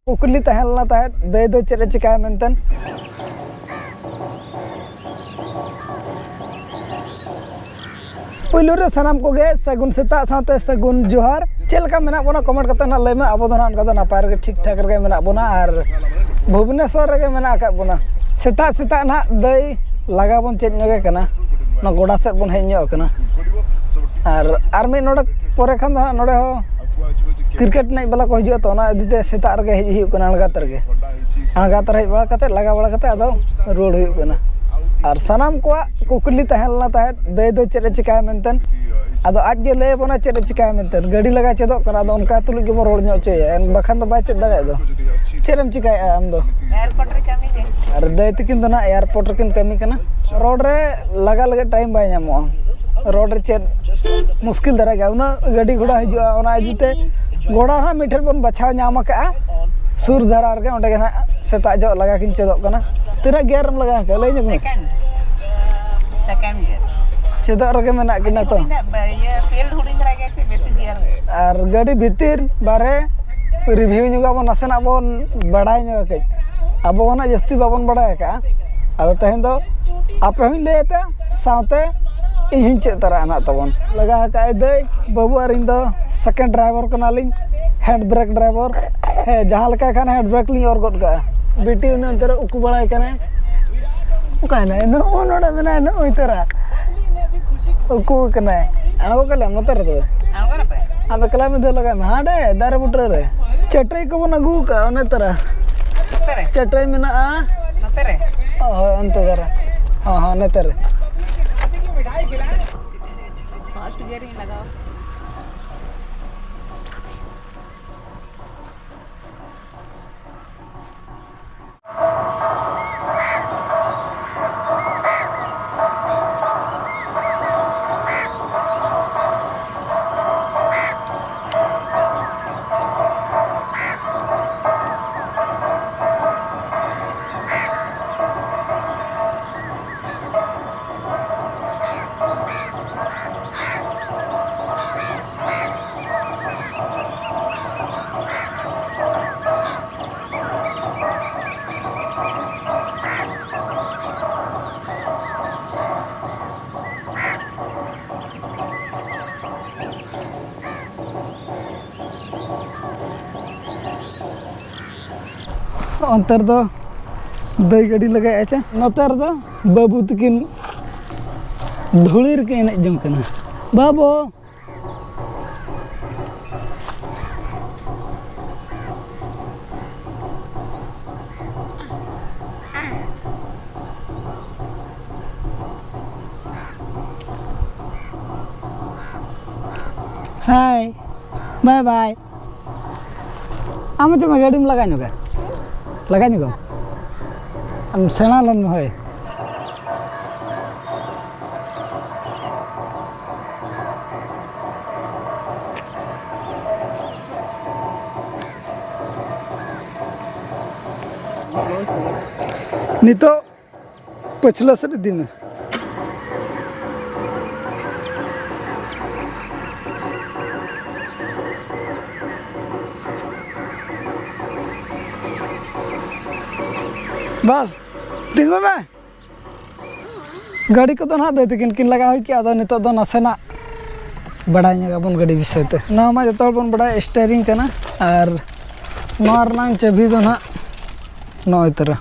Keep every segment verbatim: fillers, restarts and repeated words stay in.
ᱠᱩᱠᱞᱤ ᱛᱟᱦᱮᱸ ᱞᱮᱱᱟ ᱛᱟᱦᱮᱸᱫ, ᱫᱟᱹᱭ ᱫᱚ ᱪᱮᱫ ᱮ ᱪᱤᱠᱟᱹᱭᱟ ᱢᱮᱱᱛᱮ᱾ ᱯᱩᱭᱞᱩ ᱨᱮ ᱥᱟᱱᱟᱢ ᱠᱚᱜᱮ ᱥᱟᱹᱜᱩᱱ ᱥᱮᱛᱟᱜ ᱥᱟᱶᱛᱮ ᱥᱟᱹᱜᱩᱱ ᱡᱚᱦᱟᱨ᱾ ᱪᱮᱫ ᱞᱮᱠᱟ ᱢᱮᱱᱟᱜ ᱵᱚᱱᱟ comment ᱠᱟᱛᱮ ᱱᱟᱦᱟᱜ ᱞᱟᱹᱭ ᱢᱮ᱾ ᱟᱵᱚ ᱫᱚ ᱱᱟᱦᱟᱜ ᱚᱱᱠᱟ ᱫᱚ ᱱᱟᱯᱟᱭ ᱨᱮᱜᱮ ᱴᱷᱤᱠ ᱴᱷᱟᱠ ᱨᱮᱜᱮ ᱢᱮᱱᱟᱜ ᱵᱚᱱᱟ ᱟᱨ ᱵᱷᱩᱵᱽᱱᱮᱥᱚᱨ ᱨᱮᱜᱮ ᱢᱮᱱᱟᱜ ᱟᱠᱟᱫ ᱵᱚᱱᱟ᱾ ᱥᱮᱛᱟᱜ ᱥᱮᱛᱟᱜ ᱱᱟᱦᱟᱜ ᱫᱟᱹᱭ ᱞᱟᱜᱟ ᱵᱚᱱ ᱪᱮᱫ ᱧᱚᱜᱮ ᱠᱟᱱᱟ, ᱚᱱᱟ ᱜᱚᱰᱟ ᱥᱮᱫ ᱵᱚᱱ ᱦᱮᱡ ᱧᱚᱜ ᱟᱠᱟᱱᱟ᱾ ᱟᱨ ᱟᱨ ᱢᱤᱫ ᱱᱚᱰᱮᱠ ᱯᱚᱨᱮ ᱠᱷᱟᱱ ᱫᱚ ᱱᱟᱦᱟᱜ ᱱᱚᱰᱮ ᱦᱚᱸ ᱠᱨᱤᱠᱮᱴ ᱮᱱᱮᱡ ᱵᱟᱞᱟ ᱠᱚ ᱦᱤᱡᱩᱜᱼᱟ, ᱛᱚ ᱚᱱᱟ ᱤᱫᱤ ᱛᱮ ᱥᱮᱛᱟᱜ ᱨᱮᱜᱮ ᱦᱮᱡ ᱦᱩᱭᱩᱜ ᱠᱟᱱᱟ ᱟᱬᱜᱟᱛ ᱨᱮᱜᱮ᱾ ᱟᱬᱜᱟᱛ ᱨᱮ ᱦᱮᱡ ᱵᱟᱲᱟ ᱠᱟᱛᱮ, ᱞᱟᱜᱟ ᱵᱟᱲᱟ ᱠᱟᱛᱮ ᱟᱫᱚ ᱨᱩᱣᱟᱹᱲ ᱦᱩᱭᱩᱜ ᱠᱟᱱᱟ᱾ ᱟᱨ ᱥᱟᱱᱟᱢ ᱠᱚᱣᱟᱜ ᱠᱩᱠᱞᱤ ᱛᱟᱦᱮᱸ ᱞᱮᱱᱟ ᱛᱟᱦᱮᱸᱫ, ᱫᱟᱹᱭ ᱫᱚ ᱪᱮᱫ ᱮ ᱪᱤᱠᱟᱹᱭᱟ ᱢᱮᱱᱛᱮ᱾ ᱟᱫᱚ ᱟᱡ ᱜᱮ ᱞᱟᱹᱭ ᱟᱵᱚᱱᱟ ᱪᱮᱫ ᱮ ᱪᱤᱠᱟᱹᱭᱟ ᱢᱮᱱᱛᱮ᱾ ᱜᱟᱹᱰᱤ ᱞᱟᱜᱟ ᱪᱮᱫᱚᱜ ᱠᱟᱱᱟ, ᱟᱫᱚ ᱚᱱᱠᱟ ᱛᱩᱞᱩᱡ ᱜᱮᱵᱚᱱ ᱨᱚᱲ ᱧᱚᱜ ᱦᱚᱪᱚᱭᱟ, ᱵᱟᱠᱷᱟᱱ ᱫᱚ ᱵᱟᱭ ᱪᱮᱫ ᱫᱟᱲᱮᱭᱟᱜ ᱫᱚ᱾ ᱪᱮᱫ ᱮᱢ ᱪᱤᱠᱟᱹᱭᱮᱫᱼᱟ ᱟᱢ ᱫᱚ? ᱮᱭᱟᱨᱯᱳᱨᱴ ᱨᱮ ᱠᱟᱹᱢᱤ ᱜᱮ᱾ ᱟᱨ ᱫᱟᱹᱭ ᱛᱟᱹᱠᱤᱱ ᱫᱚ ᱱᱟᱜ ᱮᱭᱟᱨᱯᱳᱨᱴ ᱨᱮᱠᱤᱱ ᱠᱟᱹᱢᱤ ᱠᱟᱱᱟ᱾ ᱨᱳᱰ ᱨᱮ ᱞᱟᱜᱟ ᱞᱟᱹᱜᱤᱫ ᱴᱟᱭᱤᱢ ᱵᱟᱭ ᱧᱟᱢᱚᱜᱼᱟ᱾ ᱨᱳᱰ ᱨᱮ ᱪᱮᱫ ᱢᱩᱥᱠᱤᱞ ᱫᱷᱟᱨᱟ ᱜᱮᱭᱟ, ᱩᱱᱟᱹᱜ ᱜᱟᱹᱰᱤ ᱜᱷᱚᱲᱟ ᱦᱤᱡᱩᱜᱼᱟ, ᱚᱱᱟ ᱤᱫᱤ ᱛᱮ ᱜᱚᱰᱟ ᱦᱟᱸᱜ ᱢᱤᱫ ᱴᱷᱮᱱ ᱵᱚᱱ ᱵᱟᱪᱷᱟᱣ ᱧᱟᱢ ᱟᱠᱟᱜᱼᱟ᱾ ᱥᱩᱨ ᱫᱷᱟᱨᱟ ᱨᱮᱜᱮ, ᱚᱸᱰᱮ ᱜᱮ ᱱᱟᱜ ᱥᱮᱛᱟᱜ ᱡᱚᱜ ᱞᱟᱜᱟ ᱠᱤᱱ ᱪᱮᱫᱚᱜ ᱠᱟᱱᱟ᱾ ᱛᱤᱱᱟᱹᱜ ᱜᱤᱭᱟᱨ ᱮᱢ ᱞᱟᱜᱟᱣ ᱟᱠᱟᱫᱼᱟ, ᱞᱟᱹᱭ ᱧᱚᱜ ᱢᱮ᱾ ᱥᱮᱠᱮᱱᱰ᱾ Second gear. ᱪᱮᱫᱚᱜ ᱨᱮᱜᱮ ᱢᱮᱱᱟᱜ ᱠᱤᱱᱟ ᱛᱚ᱾ ᱦᱩᱰᱤᱧ ᱫᱷᱟᱨᱟ, ᱤᱭᱟᱹ, ᱯᱷᱤᱞᱰ ᱦᱩᱰᱤᱧ ᱫᱷᱟᱨᱟ ᱜᱮᱭᱟ ᱪᱮ ᱵᱮᱥᱤ ᱜᱤᱭᱟᱨ? ᱟᱨ ᱜᱟᱹᱰᱤ ᱵᱷᱤᱛᱤᱨ ᱵᱟᱨᱦᱮ ᱨᱤᱵᱷᱤᱭᱩ ᱧᱚᱜ ᱟᱵᱚᱱ, ᱱᱟᱥᱮᱱᱟᱜ ᱵᱚᱱ ᱵᱟᱲᱟᱭ ᱧᱚᱜᱟ ᱠᱟᱹᱡ᱾ ᱟᱵᱚ ᱢᱟ ᱱᱟᱜ ᱡᱟᱹᱥᱛᱤ ᱵᱟᱵᱚᱱ ᱵᱟᱲᱟᱭ ᱟᱠᱟᱜᱼᱟ᱾ ᱟᱫᱚ ᱛᱮᱦᱮᱧ ᱫᱚ ᱟᱯᱮ ᱦᱚᱸᱧ ᱞᱟᱹᱭ ᱟᱯᱮᱭᱟ, ᱥᱟᱶᱛᱮ ᱤᱧ ᱦᱚᱸᱧ ᱪᱮᱫ ᱛᱚᱨᱟᱜᱼᱟ ᱱᱟᱜ ᱛᱟᱵᱚᱱ᱾ ᱞᱟᱜᱟ ᱟᱠᱟᱫ ᱟᱭ ᱫᱟᱹᱭ ᱵᱟᱹᱵᱩ ᱟᱨ ᱤᱧ ᱫᱚ ᱥᱮᱠᱮᱱᱰ ᱰᱨᱟᱭᱵᱷᱟᱨ ᱠᱟᱱᱟᱞᱤᱧ, ᱦᱮᱱᱰ ᱵᱨᱮᱠ ᱰᱨᱟᱭᱵᱷᱟᱨ᱾ ᱦᱮᱸ, ᱡᱟᱦᱟᱸ ᱞᱮᱠᱟ ᱠᱷᱟᱱ ᱦᱮᱱᱰ ᱵᱨᱮᱠ ᱞᱤᱧ ᱚᱨ ᱜᱚᱫ ᱠᱟᱜᱼᱟ᱾ ᱵᱤᱴᱤ ᱩᱱᱤ ᱚᱱᱛᱮ ᱨᱮ ᱩᱠᱩ ᱵᱟᱲᱟᱭ ᱠᱟᱱᱟᱭ᱾ ᱚᱠᱟᱭᱮᱱᱟᱭ? ᱱᱚᱜᱼᱚ ᱱᱚᱰᱮ ᱢᱮᱱᱟᱭ, ᱱᱚᱜᱼᱚᱭ ᱛᱚᱨᱟ᱾ ᱩᱠᱩ ᱠᱟᱱᱟᱭ᱾ ᱟᱬᱜᱚ ᱠᱟᱞᱮᱢ ᱱᱚᱛᱮ ᱨᱮ ᱛᱚᱵᱮ᱾ ᱟᱬᱜᱚᱱᱟᱯᱮ? ᱟᱫᱚ ᱠᱟᱞᱟ ᱢᱤᱫ ᱫᱷᱟᱣ ᱞᱟᱜᱟᱭ ᱢᱮ᱾ ᱦᱟᱸᱰᱮ ᱫᱟᱨᱮ ᱵᱩᱴᱟᱹ ᱨᱮ᱾ ᱪᱟᱹᱴᱟᱹᱭ ᱠᱚᱵᱚᱱ ᱟᱹᱜᱩ ᱠᱟᱜᱼᱟ, ᱚᱱᱮ ᱛᱚᱨᱟ᱾ ᱱᱚᱛᱮ ᱨᱮ? ᱪᱟᱹᱴᱟᱹᱭ ᱢᱮᱱᱟᱜᱼᱟ᱾ ᱱᱚᱛᱮ ᱨᱮ? ᱦᱳᱭ, ᱚᱱᱛᱮ ᱫᱷᱟᱨᱟ᱾ ᱦᱚᱸ, ᱦᱚᱸ, ᱱᱚᱛᱮ ᱨᱮ᱾ ᱯᱷᱟᱥᱴ ᱜᱤᱭᱟᱨ ᱨᱤᱧ ᱞᱟᱜᱟᱣᱟ᱾ ᱚᱱᱛᱮ ᱨᱮᱫᱚ ᱫᱟᱹᱭ ᱜᱟᱹᱰᱤ ᱞᱟᱜᱟᱭᱮᱫᱼᱟ ᱪᱮ? ᱱᱚᱛᱮ ᱨᱮᱫᱚ ᱵᱟᱹᱵᱩ ᱛᱟᱹᱠᱤᱱ ᱫᱷᱩᱲᱤ ᱨᱮᱠᱤᱱ ᱮᱱᱮᱡ ᱡᱚᱝ ᱠᱟᱱᱟ᱾ ᱵᱟᱹᱵᱩ! Hi. Bye bye. ᱟᱢ ᱪᱮᱫ ᱢᱟ ᱜᱟᱹᱰᱤᱢ ᱞᱟᱜᱟ ᱧᱚᱜᱟ? ᱞᱟᱜᱟ ᱧᱚᱜᱟᱢ? ᱟᱢ ᱥᱮᱬᱟ ᱞᱮᱱ ᱢᱮ ᱦᱳᱭ᱾ ᱱᱤᱛᱚᱜ ᱯᱟᱹᱪᱷᱞᱟᱹ ᱥᱮᱫ ᱤᱫᱤ ᱢᱮ᱾ ᱵᱟᱥ, ᱛᱤᱸᱜᱩ ᱢᱮ᱾ ᱜᱟᱹᱰᱤ ᱠᱚᱫᱚ ᱱᱟᱦᱟᱜ ᱫᱟᱹᱭ ᱛᱟᱹᱠᱤᱱ ᱠᱤᱱ ᱞᱟᱜᱟ ᱦᱩᱭ ᱠᱮᱜᱼᱟ᱾ ᱟᱫᱚ ᱱᱤᱛᱚᱜ ᱫᱚ ᱱᱟᱥᱮᱱᱟᱜ ᱵᱟᱲᱟᱭ ᱧᱚᱜ ᱟᱵᱚᱱ ᱜᱟᱹᱰᱤ ᱵᱤᱥᱚᱭ ᱛᱮ᱾ ᱱᱚᱣᱟ ᱢᱟ ᱡᱚᱛᱚ ᱦᱚᱲ ᱵᱚᱱ ᱵᱟᱲᱟᱭᱟ, steering ᱠᱟᱱᱟ᱾ ᱟᱨ ᱱᱚᱣᱟ ᱨᱮᱱᱟᱜ ᱪᱟᱹᱵᱤ ᱫᱚ ᱱᱟᱦᱟᱜ ᱱᱚᱜᱼᱚᱭ ᱛᱚᱨᱟ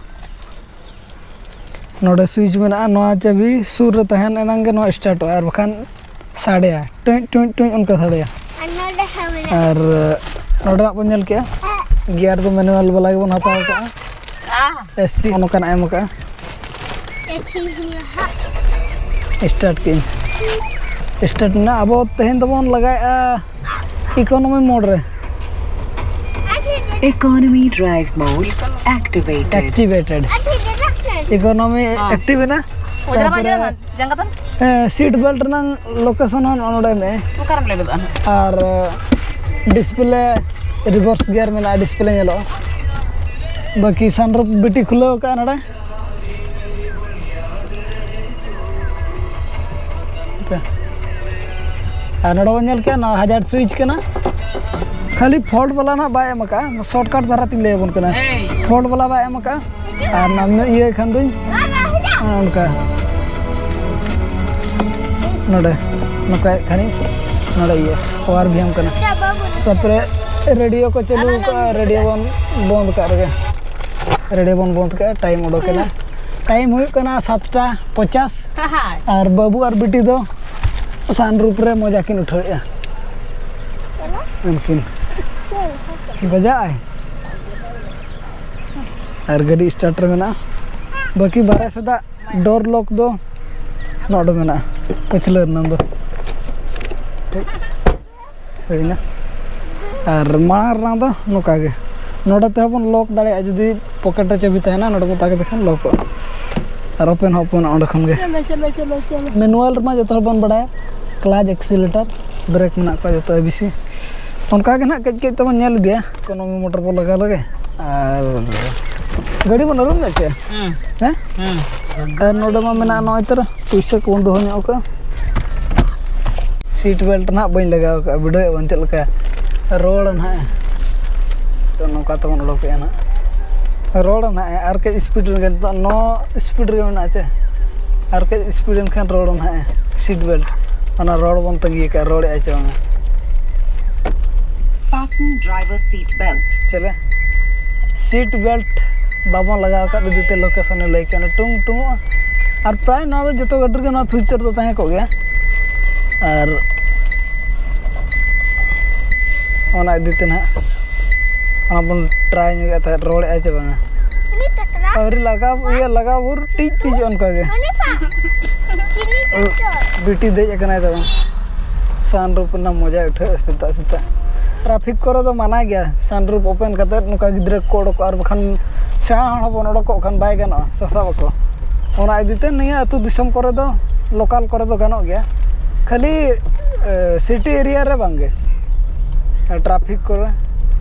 ᱱᱚᱰᱮ switch ᱢᱮᱱᱟᱜᱼᱟ᱾ ᱱᱚᱣᱟ ᱪᱟᱹᱵᱤ ᱥᱩᱨ ᱨᱮ ᱛᱟᱦᱮᱱ ᱮᱱᱟᱝ ᱜᱮ ᱱᱚᱣᱟ startᱚᱜᱼᱟ, ᱟᱨ ᱵᱟᱠᱷᱟᱱ ᱥᱟᱰᱮᱭᱟ, ᱴᱩᱸᱡ ᱴᱩᱸᱡ ᱴᱩᱸᱡ ᱚᱱᱠᱟ ᱥᱟᱰᱮᱭᱟ᱾ ᱟᱨ ᱱᱚᱰᱮ ᱦᱚᱸ ᱢᱮᱱᱟᱜᱼᱟ᱾ ᱟᱨ ᱱᱚᱰᱮᱱᱟᱜ ᱵᱚᱱ ᱧᱮᱞ ᱠᱮᱜᱼᱟ, gear ᱫᱚ manual ᱵᱟᱞᱟ ᱜᱮᱵᱚᱱ ᱦᱟᱛᱟᱣ ᱠᱟᱜᱼᱟ᱾ ᱮᱥᱤ ᱱᱚᱝᱠᱟᱱᱟᱜ ᱮᱢ ᱠᱟᱜᱼᱟ᱾ ᱮᱥᱤ ᱦᱩᱭᱩᱜᱼᱟ ᱦᱟᱸᱜ᱾ Start ᱠᱮᱜᱼᱟᱹᱧ᱾ Start ᱢᱮᱱᱟᱜᱼᱟ᱾ ᱟᱵᱚ ᱛᱮᱦᱮᱧ ᱫᱚᱵᱚᱱ ᱞᱟᱜᱟᱭᱮᱜᱼᱟ economy mode ᱨᱮ᱾ Economy drive mode activated. Activated. Economy active ᱮᱱᱟ᱾ ᱚᱡᱽᱨᱟ ᱵᱟᱝ ᱛᱟᱨᱯᱚᱨᱮ ᱚᱡᱽᱨᱟ ᱠᱟᱱᱟ? ᱡᱟᱸᱜᱟ ᱛᱟᱢ? ᱦᱮᱸ, seat belt ᱨᱮᱱᱟᱜ location ᱦᱚᱸ ᱱᱚᱰᱮ ᱢᱮ᱾ ᱚᱠᱟᱨᱮᱢ ᱞᱟᱹᱭ ᱜᱚᱫᱚᱜᱼᱟ ᱱᱟᱦᱟᱜ? ᱟᱨ display, reverse gear ᱢᱮᱱᱟᱜᱼᱟ, display ᱧᱮᱞᱚᱜᱼᱟ᱾ ᱵᱟᱹᱠᱤ sunroof ᱵᱤᱴᱤ ᱠᱷᱩᱞᱟᱹᱣ ᱠᱟᱜᱼᱟ ᱱᱚᱰᱮ᱾ ᱟᱨ ᱱᱚᱰᱮ ᱵᱚᱱ ᱧᱮᱞ ᱠᱮᱜᱼᱟ, ᱱᱚᱣᱟ hazard switch ᱠᱟᱱᱟ᱾ ᱠᱷᱟᱹᱞᱤ fault ᱵᱟᱞᱟ ᱱᱟᱜ ᱵᱟᱭ ᱮᱢ ᱠᱟᱜᱼᱟ, shortcut ᱫᱷᱟᱨᱟ ᱛᱤᱧ ᱞᱟᱹᱭ ᱟᱵᱚᱱ ᱠᱟᱱᱟ᱾ Fault ᱵᱟᱞᱟ ᱵᱟᱭ ᱮᱢ ᱠᱟᱜᱼᱟ᱾ ᱟᱨ ᱱᱚᱣᱟ ᱤᱭᱟᱹ ᱠᱷᱟᱱ ᱫᱚᱧ ᱚᱱᱠᱟ ᱱᱚᱰᱮ ᱱᱚᱝᱠᱟᱭᱮᱫ ᱠᱷᱟᱱᱤᱧ ᱱᱚᱰᱮ ᱤᱭᱟᱹ power ᱵᱷᱤᱭᱟᱢ ᱠᱟᱱᱟ᱾ ᱛᱟᱨᱯᱚᱨᱮ radio ᱠᱚ ᱪᱟᱹᱞᱩ ᱠᱟᱜᱼᱟ, radio ᱵᱚᱱ ᱵᱚᱱᱫ ᱠᱟᱜ ᱨᱮᱜᱮ᱾ ᱨᱮᱰᱤᱭᱳ ᱵᱚᱱ ᱵᱚᱱᱫ ᱠᱮᱫᱼᱟ, ᱴᱟᱭᱤᱢ ᱚᱰᱚᱠ ᱮᱱᱟ᱾ ᱴᱟᱭᱤᱢ ᱦᱩᱭᱩᱜ ᱠᱟᱱᱟ ᱥᱟᱛᱴᱟ ᱯᱚᱪᱟᱥ᱾ ᱟᱨ ᱵᱟᱹᱵᱩ ᱟᱨ ᱵᱤᱴᱤ ᱫᱚ ᱥᱟᱱᱨᱩᱯ ᱨᱮ ᱢᱚᱡᱟ ᱠᱤᱱ ᱩᱴᱷᱟᱹᱣᱮᱫᱼᱟ᱾ ᱩᱱᱠᱤᱱ ᱵᱟᱡᱟᱜᱼᱟᱭ᱾ ᱟᱨ ᱜᱟᱹᱰᱤ ᱥᱴᱟᱨᱴ ᱨᱮ ᱢᱮᱱᱟᱜᱼᱟ᱾ ᱵᱟᱹᱠᱤ ᱵᱟᱨᱦᱮ ᱥᱮᱫᱟᱜ ᱰᱳᱨ ᱞᱚᱠ ᱫᱚ ᱱᱚᱰᱮ ᱢᱮᱱᱟᱜᱼᱟ, ᱯᱟᱹᱪᱷᱞᱟᱹ ᱨᱮᱱᱟᱜ ᱫᱚ᱾ ᱴᱷᱤᱠ᱾ ᱦᱩᱭᱱᱟ᱾ ᱟᱨ ᱢᱟᱲᱟᱝ ᱨᱮᱱᱟᱜ ᱫᱚ ᱱᱚᱝᱠᱟ ᱜᱮ, ᱱᱚᱰᱮ ᱛᱮᱦᱚᱸ ᱵᱚᱱ ᱞᱚᱠ ᱫᱟᱲᱮᱭᱟᱜᱼᱟ, ᱡᱩᱫᱤ ᱯᱚᱠᱮᱴ ᱨᱮ ᱪᱟᱹᱵᱤ ᱛᱟᱦᱮᱱᱟ, ᱱᱚᱰᱮ ᱵᱚᱱ ᱛᱟᱠᱮ ᱛᱮᱠᱷᱟᱱ ᱞᱚᱠᱚᱜᱼᱟ᱾ ᱟᱨ ᱳᱯᱮᱱ ᱦᱚᱸ ᱳᱯᱮᱱᱚᱜᱼᱟ ᱚᱸᱰᱮ ᱠᱷᱚᱱ ᱜᱮ᱾ ᱢᱮᱱᱩᱣᱟᱞ ᱨᱮᱢᱟ ᱡᱚᱛᱚ ᱦᱚᱲ ᱵᱚᱱ ᱵᱟᱲᱟᱭᱟ, ᱠᱞᱟᱪ, ᱮᱠᱥᱤᱞᱮᱴᱟᱨ, ᱵᱨᱮᱠ ᱢᱮᱱᱟᱜ ᱠᱚᱣᱟ ᱡᱚᱛᱚ ᱮᱵᱤᱥᱤ᱾ ᱚᱱᱠᱟ ᱜᱮ ᱱᱟᱦᱟᱜ ᱠᱟᱹᱡ ᱠᱟᱹᱡ ᱛᱮᱵᱚᱱ ᱧᱮᱞ ᱤᱫᱤᱭᱟ᱾ ᱤᱠᱳᱱᱚᱢᱤ ᱢᱚᱴᱚᱨ ᱵᱚᱱ ᱞᱟᱜᱟᱣ ᱞᱮᱜᱮ ᱟᱨ ᱜᱟᱹᱰᱤ ᱵᱚᱱ ᱟᱹᱨᱩᱵ ᱧᱚᱜ ᱦᱚᱪᱚᱭᱟ᱾ ᱦᱮᱸ? ᱟᱨ ᱱᱚᱰᱮ ᱢᱟ ᱢᱮᱱᱟᱜᱼᱟ ᱱᱚᱜᱼᱚᱭ ᱛᱚᱨᱟ ᱯᱩᱭᱥᱟᱹ ᱠᱚᱵᱚᱱ ᱫᱚᱦᱚ ᱧᱚᱜ ᱠᱟᱜᱼᱟ᱾ ᱥᱤᱴ ᱵᱮᱞᱴ ᱱᱟᱦᱟᱜ ᱵᱟᱹᱧ ᱞᱟᱜᱟᱣ ᱠᱟᱜᱼᱟ, ᱵᱤᱰᱟᱹᱣᱮᱫ ᱵᱚᱱ ᱪᱮᱫ ᱞᱮᱠᱟ ᱨᱚᱲ ᱱᱟᱦᱟᱜ᱾ ᱛᱚ ᱱᱚᱝᱠᱟ ᱛᱮᱵᱚᱱ ᱚᱰᱚᱠᱮᱜᱼᱟ ᱱᱟᱦᱟᱜ, ᱨᱚᱲ ᱱᱟᱦᱟᱜ ᱟᱨ ᱠᱟᱹᱡ ᱥᱯᱤᱰ ᱨᱮᱜᱮ, ᱱᱤᱛᱚᱜ ᱱᱚ ᱥᱯᱤᱰ ᱨᱮᱜᱮ ᱢᱮᱱᱟᱜᱼᱟ ᱪᱮ, ᱟᱨ ᱠᱟᱹᱡ ᱥᱯᱤᱰ ᱮᱱᱠᱷᱟᱱ ᱨᱚᱲ ᱱᱟᱦᱟᱜ ᱥᱤᱴ ᱵᱮᱞᱴ, ᱚᱱᱟ ᱨᱚᱲ ᱵᱚᱱ ᱛᱟᱺᱜᱤ ᱠᱟᱜᱼᱟ, ᱨᱚᱲᱮᱫᱼᱟᱭ ᱪᱮ ᱵᱟᱝᱟ᱾ Fasten driver seat belt. ᱪᱮᱞᱮ ᱥᱤᱴ ᱵᱮᱞᱴ ᱵᱟᱵᱚᱱ ᱞᱟᱜᱟᱣ ᱟᱠᱟᱫ ᱤᱫᱤ ᱛᱮ ᱞᱳᱠᱮᱥᱚᱱᱮ ᱞᱟᱹᱭ ᱠᱮᱜᱼᱟ, ᱚᱱᱟ ᱴᱩᱝ ᱴᱩᱝᱚᱜᱼᱟ᱾ ᱟᱨ ᱯᱨᱟᱭ ᱱᱚᱣᱟ ᱫᱚ ᱡᱚᱛᱚ ᱜᱟᱹᱰᱤ ᱨᱮᱜᱮ ᱱᱚᱣᱟ ᱯᱷᱤᱪᱟᱨ ᱫᱚ ᱛᱟᱦᱮᱸ ᱠᱚᱜ ᱜᱮᱭᱟ᱾ ᱟᱨ ᱚᱱᱟ ᱤᱫᱤ ᱛᱮ ᱱᱟᱦᱟᱜ ᱚᱱᱟ ᱵᱚᱱ ᱴᱨᱟᱭ ᱧᱚᱜᱮᱫ ᱛᱟᱦᱮᱸᱫ, ᱨᱚᱲᱮᱫᱼᱟᱭ ᱪᱮ ᱵᱟᱝᱟ? ᱟᱹᱣᱨᱤ ᱞᱟᱜᱟᱣ, ᱤᱭᱟᱹ ᱞᱟᱜᱟᱣ ᱵᱷᱳᱨ ᱴᱤᱡ ᱴᱤᱡ ᱚᱱᱠᱟ ᱜᱮ᱾ ᱵᱤᱴᱤ ᱫᱮᱡ ᱟᱠᱟᱱᱟᱭ ᱛᱟᱵᱚᱱ᱾ ᱥᱟᱱᱨᱩᱯ ᱨᱮᱱᱟᱜ ᱢᱚᱡᱟ ᱩᱴᱷᱟᱹᱜᱼᱟ ᱥᱮᱛᱟᱜ ᱥᱮᱛᱟᱜ᱾ ᱴᱨᱟᱯᱷᱤᱠ ᱠᱚᱨᱮ ᱫᱚ ᱢᱟᱱᱟ ᱜᱮᱭᱟ ᱥᱟᱱᱨᱩᱯ ᱳᱯᱮᱱ ᱠᱟᱛᱮᱫ ᱱᱚᱝᱠᱟ ᱜᱤᱫᱽᱨᱟᱹ ᱠᱚ ᱚᱰᱚᱠᱚᱜᱼᱟ, ᱟᱨ ᱵᱟᱠᱷᱟᱱ ᱥᱮᱬᱟ ᱦᱚᱲ ᱦᱚᱸᱵᱚᱱ ᱚᱰᱚᱠᱚᱜ ᱠᱷᱟᱱ ᱵᱟᱭ ᱜᱟᱱᱚᱜᱼᱟ, ᱥᱟᱥᱟᱵ ᱟᱠᱚ᱾ ᱚᱱᱟ ᱤᱫᱤ ᱛᱮ ᱱᱤᱭᱟᱹ ᱟᱹᱛᱩ ᱫᱤᱥᱚᱢ ᱠᱚᱨᱮ ᱫᱚ, ᱞᱳᱠᱟᱞ ᱠᱚᱨᱮ ᱫᱚ ᱜᱟᱱᱚᱜ ᱜᱮᱭᱟ, ᱠᱷᱟᱹᱞᱤ ᱥᱤᱴᱤ ᱮᱨᱤᱭᱟ ᱨᱮ ᱵᱟᱝ ᱜᱮ, ᱴᱨᱟᱯᱷᱤᱠ ᱠᱚᱨᱮ᱾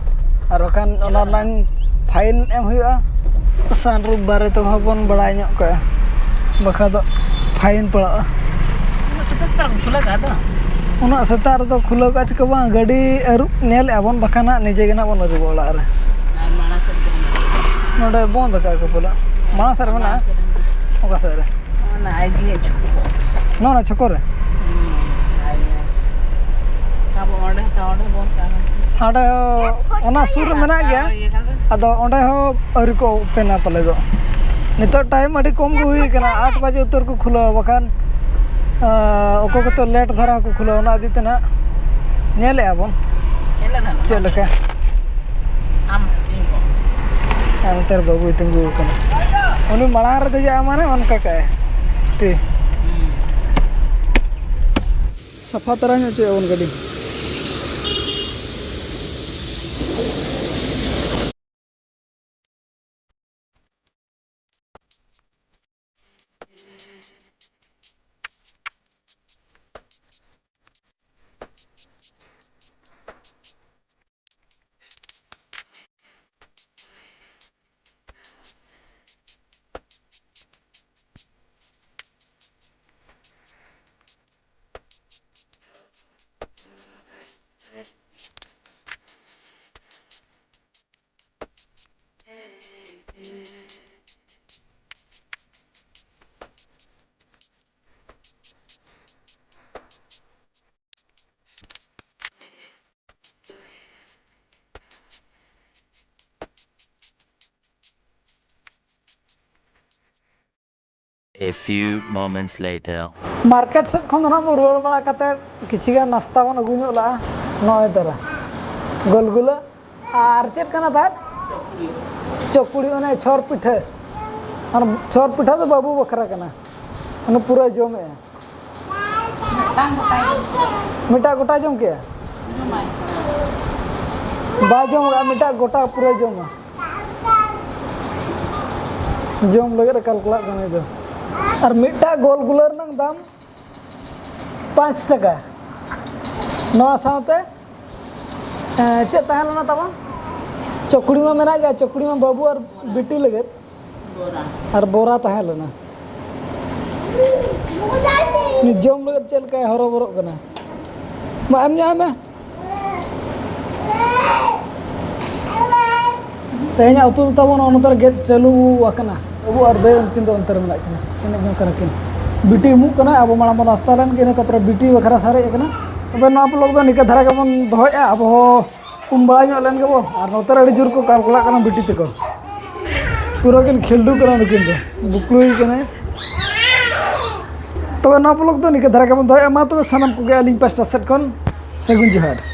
ᱟᱨ ᱵᱟᱠᱷᱟᱱ ᱚᱱᱟ ᱨᱮᱱᱟᱜ ᱯᱷᱟᱭᱤᱱ ᱮᱢ ᱦᱩᱭᱩᱜᱼᱟ᱾ ᱥᱟᱱᱨᱩᱯ ᱵᱟᱨᱮ ᱛᱮᱦᱚᱸ ᱵᱚᱱ ᱵᱟᱲᱟᱭ ᱧᱚᱜ ᱠᱟᱜᱼᱟ, ᱵᱟᱠᱷᱟᱡ ᱫᱚ ᱯᱷᱟᱭᱤᱱ ᱯᱟᱲᱟᱜᱼᱟ᱾ ᱩᱱᱟᱹᱜ ᱥᱮᱛᱟᱜ ᱥᱮᱛᱟᱜ ᱨᱮᱠᱚ ᱠᱷᱩᱞᱟᱹᱣ ᱠᱟᱜᱼᱟ ᱛᱚ? ᱩᱱᱟᱹᱜ ᱥᱮᱛᱟᱜ ᱨᱮᱫᱚ ᱠᱷᱩᱞᱟᱹᱣ ᱠᱟᱜᱼᱟ ᱪᱤᱠᱟᱹ ᱵᱟᱝ, ᱜᱟᱹᱰᱤ ᱟᱹᱨᱩᱵ ᱧᱮᱞᱮᱫᱼᱟ ᱵᱚᱱ, ᱵᱟᱠᱷᱟᱱ ᱦᱟᱸᱜ ᱱᱤᱡᱮ ᱜᱮ ᱱᱟᱜ ᱵᱚᱱ ᱟᱹᱨᱩᱵᱚᱜᱼᱟ ᱚᱲᱟᱜ ᱨᱮ᱾ ᱟᱨ ᱢᱟᱲᱟᱝ ᱥᱮᱫ ᱫᱚ ᱢᱮᱱᱟᱜᱼᱟ᱾ ᱱᱚᱰᱮ ᱵᱚᱱᱫ ᱟᱠᱟᱫ ᱠᱚ ᱯᱟᱞᱮ᱾ ᱢᱟᱲᱟᱝ ᱥᱮᱫ ᱨᱮ ᱢᱮᱱᱟᱜᱼᱟ? ᱢᱟᱲᱟᱝ ᱥᱮᱫ ᱨᱮ ᱢᱮᱱᱟᱜᱼᱟ᱾ ᱚᱠᱟ ᱥᱮᱫ ᱨᱮ? ᱚᱱᱟ ᱟᱭ ᱡᱤ ᱮᱪ ᱠᱚ᱾ ᱱᱚᱣᱟ ᱚᱱᱟ ᱪᱷᱚᱠᱚ ᱨᱮ? ᱦᱩᱸ, ᱟᱭ ᱡᱤ ᱮᱪ᱾ ᱟᱵᱚ ᱚᱸᱰᱮ, ᱚᱸᱰᱮ ᱵᱚᱱ ᱛᱟᱦᱮᱸ᱾ ᱦᱟᱸᱰᱮ ᱦᱚᱸ ᱚᱱᱟ ᱥᱩᱨ ᱨᱮ ᱢᱮᱱᱟᱜ ᱜᱮᱭᱟ᱾ ᱟᱫᱚ ᱚᱸᱰᱮ ᱦᱚᱸ ᱟᱹᱣᱨᱤ ᱠᱚ ᱳᱯᱮᱱᱟ ᱯᱟᱞᱮ ᱫᱚ᱾ ᱱᱤᱛᱚᱜ ᱴᱟᱭᱤᱢ ᱟᱹᱰᱤ ᱠᱚᱢ ᱜᱮ ᱦᱩᱭ ᱠᱟᱱᱟ, ᱟᱴ ᱵᱟᱡᱮ ᱩᱛᱟᱹᱨ ᱠᱚ ᱠᱷᱩᱞᱟᱹᱣᱟ, ᱵᱟᱠᱷᱟᱱ ᱟᱸ, ᱚᱠᱚᱭ ᱠᱚᱛᱚ ᱞᱮᱴ ᱫᱷᱟᱨᱟ ᱦᱚᱸᱠᱚ ᱠᱷᱩᱞᱟᱹᱣᱟ, ᱚᱱᱟ ᱤᱫᱤ ᱛᱮ ᱱᱟᱦᱟᱜ ᱧᱮᱞᱮᱜᱼᱟ ᱵᱚᱱ ᱪᱮᱫ ᱞᱮᱠᱟ᱾ ᱟᱨ ᱱᱚᱛᱮ ᱨᱮ ᱵᱟᱹᱵᱩᱭ ᱛᱤᱸᱜᱩ ᱟᱠᱟᱱᱟ, ᱩᱱᱤ ᱢᱟᱲᱟᱝ ᱨᱮ ᱫᱮᱡᱚᱜᱼᱟ ᱢᱟᱱᱮ ᱚᱱᱠᱟ ᱠᱟᱜᱼᱟᱭ ᱛᱤ᱾ ᱥᱟᱯᱷᱟ ᱛᱟᱨᱟ ᱧᱚᱜ ᱦᱚᱪᱚᱭᱟ ᱵᱚᱱ ᱜᱟᱹᱰᱤ᱾ A few moments later. Market ᱥᱮᱫ ᱠᱷᱚᱱ ᱫᱚ ᱱᱟᱦᱟᱜ ᱵᱚᱱ ᱨᱩᱣᱟᱹᱲ ᱵᱟᱲᱟ ᱠᱟᱛᱮ ᱠᱤᱪᱷᱤ ᱜᱟᱱ ᱱᱟᱥᱛᱟ ᱵᱚᱱ ᱟᱹᱜᱩ ᱧᱚᱜ ᱞᱟᱜᱼᱟ᱾ ᱱᱚᱜᱼᱚᱭ ᱛᱟᱨᱟ ᱜᱳᱞᱜᱩᱞᱟᱹ ᱟᱨ ᱪᱮᱫ ᱠᱟᱱᱟ ᱛᱟᱦᱮᱸᱫ? ᱪᱚᱠᱩᱲᱤ, ᱚᱱᱮ ᱪᱷᱚᱨ ᱯᱤᱴᱷᱟᱹ᱾ ᱟᱨ ᱪᱷᱚᱨ ᱯᱤᱴᱷᱟᱹ ᱫᱚ ᱵᱟᱹᱵᱩ ᱵᱟᱠᱷᱨᱟ ᱠᱟᱱᱟ, ᱚᱱᱟ ᱯᱩᱨᱟᱹᱭ ᱡᱚᱢᱮᱜᱼᱟ᱾ ᱢᱤᱫᱴᱟᱝ ᱜᱚᱴᱟᱭ ᱡᱚᱢ ᱠᱮᱜᱼᱟ᱾ ᱢᱤᱫᱴᱟᱝ ᱜᱚᱴᱟᱭ ᱡᱚᱢ ᱠᱮᱜᱼᱟ? ᱡᱚᱢᱟᱭ᱾ ᱵᱟᱭ ᱡᱚᱢ ᱠᱟᱜᱼᱟ, ᱢᱤᱫᱴᱟᱝ ᱜᱚᱴᱟ ᱯᱩᱨᱟᱹᱭ ᱡᱚᱢᱟ᱾ ᱡᱚᱢ ᱞᱟᱹᱜᱤᱫ ᱮ ᱠᱟᱞᱠᱟᱞᱟᱜ ᱠᱟᱱᱟ ᱱᱩᱭ ᱫᱚ᱾ ᱟᱨ ᱢᱤᱫᱴᱟᱝ ᱜᱳᱞ ᱜᱩᱞᱟᱹ ᱨᱮᱱᱟᱜ ᱫᱟᱢ ᱯᱟᱸᱪ ᱴᱟᱠᱟ᱾ ᱱᱚᱣᱟ ᱥᱟᱶᱛᱮ, ᱮᱸ, ᱪᱮᱫ ᱛᱟᱦᱮᱸ ᱞᱮᱱᱟ ᱛᱟᱵᱚᱱ? ᱪᱚᱠᱲᱤ ᱢᱟ ᱢᱮᱱᱟᱜ ᱜᱮᱭᱟ, ᱪᱚᱠᱲᱤ ᱢᱟ ᱵᱟᱹᱵᱩ ᱟᱨ ᱵᱤᱴᱤ ᱞᱟᱹᱜᱤᱫ᱾ ᱟᱨ ᱵᱚᱨᱟ ᱛᱟᱦᱮᱸ ᱞᱮᱱᱟ᱾ ᱩᱱᱤ ᱡᱚᱢ ᱞᱟᱹᱜᱤᱫ ᱪᱮᱫ ᱞᱮᱠᱟᱭ ᱦᱚᱨᱚᱵᱚᱨᱚᱜ ᱠᱟᱱᱟ᱾ ᱢᱟ ᱮᱢ ᱧᱚᱜ ᱟᱭ ᱢᱮ᱾ ᱛᱮᱦᱮᱧᱟᱜ ᱩᱛᱩ ᱫᱚ ᱛᱟᱵᱚᱱ ᱱᱚᱜᱼᱚ ᱱᱚᱛᱮ ᱨᱮ ᱜᱮᱫ ᱪᱟᱹᱞᱩ ᱟᱠᱟᱱᱟ᱾ ᱵᱟᱹᱵᱩ ᱟᱨ ᱫᱟᱹᱭ ᱩᱱᱠᱤᱱ ᱫᱚ ᱚᱱᱛᱮ ᱨᱮ ᱢᱮᱱᱟᱜ ᱠᱤᱱᱟ, ᱮᱱᱮᱡ ᱡᱚᱝ ᱠᱟᱱᱟ ᱠᱤᱱ᱾ ᱵᱤᱴᱤ ᱩᱢᱩᱜ ᱠᱟᱱᱟ, ᱟᱵᱚ ᱢᱟᱲᱟᱝ ᱵᱚᱱ ᱱᱟᱥᱛᱟ ᱞᱮᱱ ᱜᱮ, ᱤᱱᱟᱹ ᱛᱟᱨᱯᱚᱨᱮ ᱵᱤᱴᱤ ᱵᱟᱠᱷᱨᱟ ᱥᱟᱨᱮᱡ ᱟᱠᱟᱱᱟ᱾ ᱛᱚᱵᱮ ᱱᱚᱣᱟ vlog ᱫᱚ ᱱᱤᱝᱠᱟᱹ ᱫᱷᱟᱨᱟ ᱜᱮᱵᱚᱱ ᱫᱚᱦᱚᱭᱮᱫᱼᱟ᱾ ᱟᱵᱚ ᱦᱚᱸ ᱩᱢ ᱵᱟᱲᱟ ᱧᱚᱜ ᱞᱮᱱ ᱜᱮᱵᱚ᱾ ᱟᱨ ᱱᱚᱛᱮ ᱨᱮ ᱟᱹᱰᱤ ᱡᱳᱨ ᱠᱚ ᱠᱟᱞᱠᱚᱞᱟᱜ ᱠᱟᱱᱟ ᱵᱤᱴᱤ ᱛᱟᱠᱚ, ᱯᱩᱨᱟᱹ ᱠᱤᱱ ᱠᱷᱤᱞᱰᱩ ᱠᱟᱱᱟ ᱱᱩᱠᱤᱱ ᱫᱚ, ᱵᱩᱠᱞᱩᱭ ᱠᱟᱱᱟᱭ᱾ ᱛᱚᱵᱮ ᱱᱚᱣᱟ ᱵᱞᱚᱜ ᱫᱚ ᱱᱤᱝᱠᱟᱹ ᱫᱷᱟᱨᱟ ᱜᱮᱵᱚᱱ ᱫᱚᱦᱚᱭᱟ᱾ ᱢᱟ ᱛᱚᱵᱮ ᱥᱟᱱᱟᱢ ᱠᱚᱜᱮ ᱟᱹᱞᱤᱧ ᱯᱟᱥᱴᱟ ᱥᱮᱫ ᱠᱷᱚᱱ ᱥᱟᱹᱜᱩᱱ ᱡᱚᱦᱟᱨ᱾